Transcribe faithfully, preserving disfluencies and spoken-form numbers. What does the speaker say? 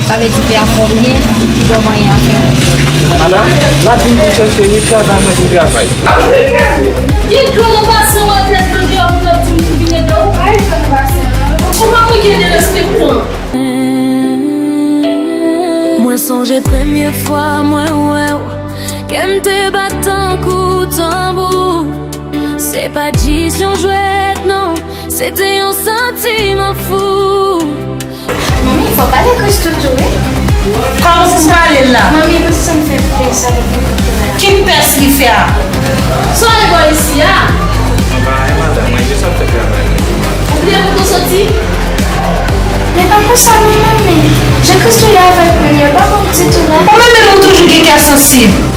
Sa vle di pè a fè w byen, li ba w manyen a fè. Madanm, m ap vin pou chèche yon travay, mwen pou travay. Gen gwo nan basen w a tèt mwen deyò pou w ap di m pou vin ede w. Ou pa mwen gen derespektan. Mwen sonje premye fwa mwen wè w, kè m te bat tankou tanbou. Se pa t jis yon jwèt non, se te yon santiman fou. Manmi, fò pale Christoo tou wi. Kòman w pale la? Manmi, Christoo m fè pès avèk mwen. Ki pès li fè a? Sa w ale bò isi a? Mwen pa renmen madanm mwen, jis ap fè travay li. Ou bliye kote w soti? Men pa konsa non manmi. Jan Christoo ye avèk mwen, yo pa bon ditou non. Ou menm menm ou toujou gen kè sansib.